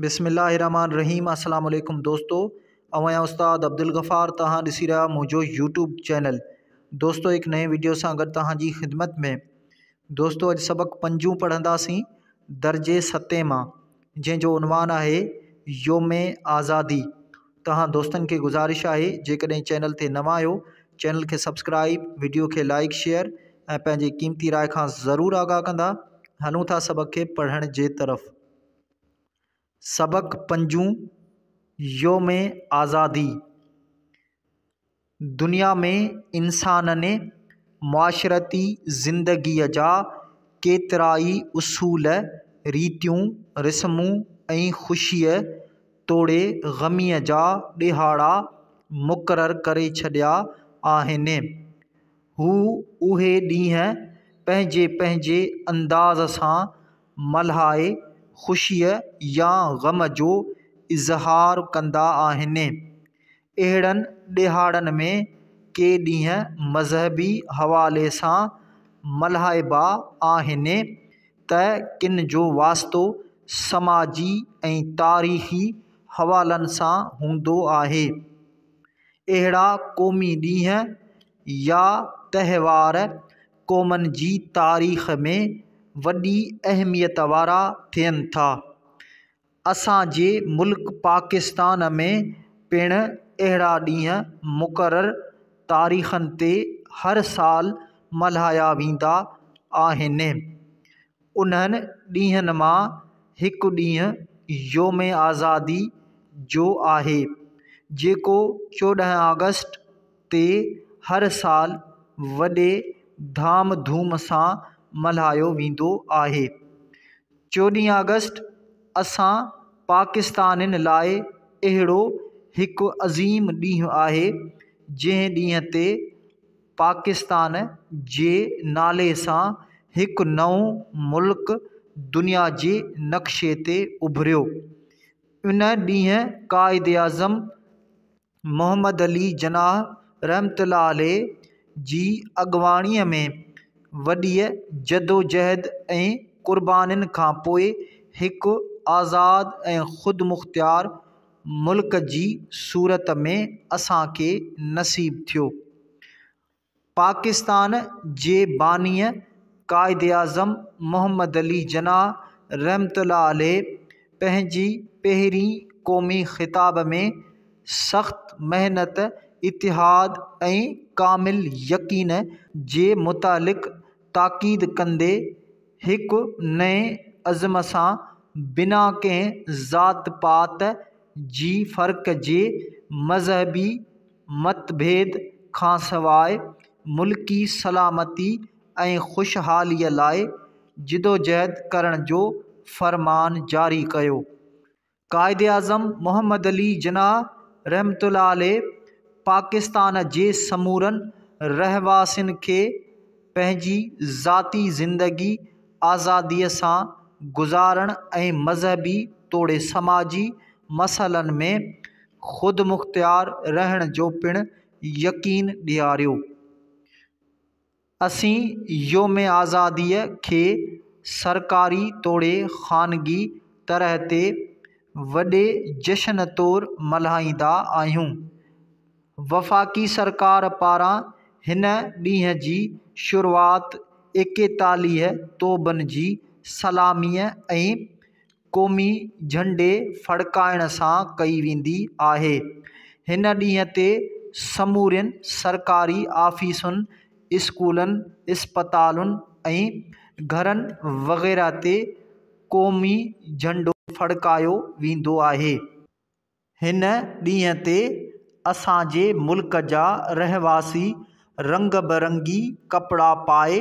بسم الله الرحمن الرحيم السلام عليڪم دوستو آئون آهيان استاد عبدالغفار توهان ڏسي رهيا منهنجو يوٽيوب چينل دوستو هڪ نئين وڊيو سان گڏ توهان جي خدمت ۾ دوستو اڄ سبق پنجون پڙهنداسين درجي ستين مان جنهن جو عنوان آهي يوم آزادي توهان دوستن کي گذارش آهي جيڪڏهن چينل تي نوان آهيو چينل کي سبسڪرائب وڊيو کي لائڪ شيئر ۽ پنهنجي قيمتي راء کان ضرور آگاهه ڪندا هلون ٿا سبق کي پڙهڻ جي طرف سبق پنجون، يوم آزادي، دنيا ۾ انسانن معاشرتي زندگيء جا ڪيترائي اصول، ريتيون، رسمون ۽ خوشيء توڙي غميء جا ڏهاڙا مقرر ڪري ڇڏيا آهن. هو اهي ڏينهن پنهنجي پنهنجي انداز سان ملهائي خوشيء يا غم جو اظهار ڪندا آهن. اهڙن ڏهاڙن ۾ ڪي ڏينهن مذهبي حوالي سان ملهائبا آهن ته ڪن جو واسطو سماجي ۽ تاريخي حوالن سان هوندو آهي. اهڙا قومي ڏينهن يا تهوار قومن جي تاريخ ۾ وڏي اهميت وارا ٿين ٿا. اسان جي ملڪ پاڪستان ۾ پڻ اهڙا ڏينهن مقرر تاريخن تي هر سال ملهايا ويندا آهن. انهن ڏينهن مان هڪ ڏينهن يوم آزادي جو آهي، جيڪو 14 آگسٽ تي هر سال وڏي ڌام ڌوم سان ملهايو ويندو آهي. 14 آگسٽ اسان پاڪستانين لاء اهڙو هڪ عظيم ڏينهن آهي، جنهن ڏينهن تي پاڪستان جي نالي سان هڪ نئون ملڪ دنيا جي نقشي تي اڀريو. ان ڏينهن قائداعظم محمد علي جناح رحمة الله عليه جي اڳواڻيء ۾ وڏيء جدوجهد ۽ قربانين کانپوء هڪ آزاد ۽ خودمختيار ملڪ جي صورت ۾ اسان کي نصيب ٿيو. پاڪستان جي بانيء قائداعظم محمد علي جناح رحمة الله عليه پنهنجي پهرين قومي خطاب ۾ سخت محنت، اتحاد ۽ ڪامل يقين جي متعلق تاڪيد ڪندي هڪ نئين عزم سان بنا ڪنهن ذات پات جي فرق جي مذهبي متڀيد کانسواء ملڪي سلامتي ۽ خوشحاليء لاء جدوجهد ڪرڻ جو فرمان جاري ڪيو. قائداعظم محمد علي جناح رحمة الله عليه پاڪستان جي سمورن رهواسين کي پنهنجي ذاتي زندگي آزاديء سان گذارڻ ۽ مذهبي توڙي سماجي مسئلن ۾ خودمختيار رهڻ جو پڻ يقين ڏياريو. اسين يوم آزاديء کي سرڪاري توڙي خانگي طرح تي وڏي جشن طور ملهائيندا آهيون. وفاقي سرڪار پاران هن ڏينهن جي شروعات 41 توبن جي سلاميء ۽ قومي جهنڊي ڦڙڪائڻ سان ڪئي ويندي آهي. هن ڏينهن تي سمورين سرڪاري آفيسن، اسڪولن، اسپتالن ۽ گهرن وغيره تي قومي جهنڊو ڦڙڪايو ويندو آهي. هن ڏينهن تي اسان جي ملڪ جا رهواسي رنگ برنگي ڪپڙا پائي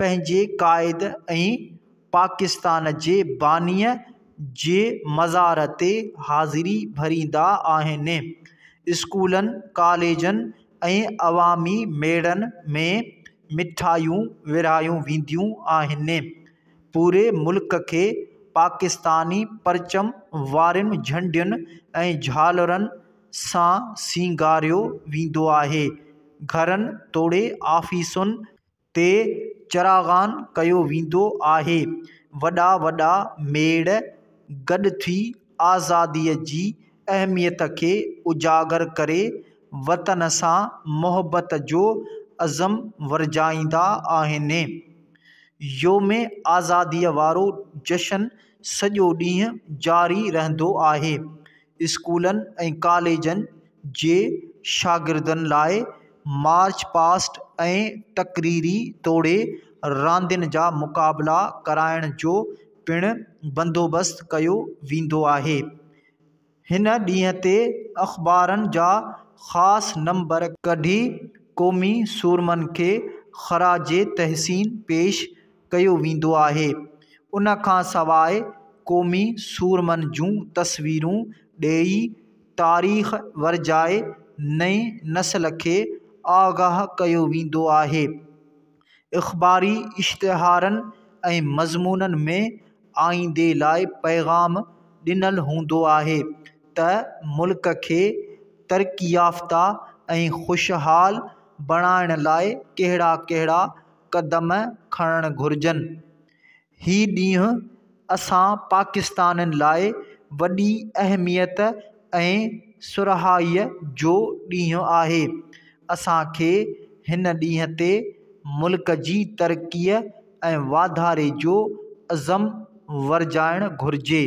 پنهنجي قائد ۽ پاڪستان جي بانيء جي مزار تي حاضري ڀريندا آهن. اسڪولن، ڪاليجن ۽ عوامي ميڙن ۾ مٺايون ورهايون وينديون آهن. پوري ملڪ کي پاڪستاني پرچم وارين جهنڊين ۽ جهالرن سان سينگاريو ويندو آهي. گهرن توڙي آفيسن تي چراغان ڪيو ويندو آهي. وڏا وڏا ميڙ گڏ ٿي آزاديء جي اهميت کي اجاگر ڪري وطن سان محبت جو عزم ورجائيندا آهن. يوم آزاديء وارو جشن سڄو ڏينهن جاري رهندو آهي. اسڪولن ۽ ڪاليجن جي شاگردن لاء مارچ پاسٽ ۽ تقريري توڙي راندين جا مقابلا ڪرائڻ جو پڻ بندوبست ڪيو ويندو آهي. هن ڏينهن تي اخبارن جا خاص نمبر ڪڍي قومي سورمن کي خراج تحسين پيش ڪيو ويندو آهي. ان کان سواء قومي سورمن جون تصويرون ڏيئي تاريخ ورجائي نئين نسل کي آگاهه ڪيو ويندو آهي. اخباري اشتهارن ۽ مضمونن ۾ آئيندي لاء پيغام ڏنل هوندو آهي ته ملڪ کي ترقي يافته ۽ خوشحال بڻائڻ لاء ڪهڙا ڪهڙا قدم کڻڻ گهرجن. هي ڏينهن اسان پاڪستانين لاء وڏي اهميت ۽ سرهائيء جو ڏينهن آهي. اسان کي هن ڏينهن تي ملڪ جي ترقيء ۽ واڌاري جو عزم ورجائڻ گهرجي.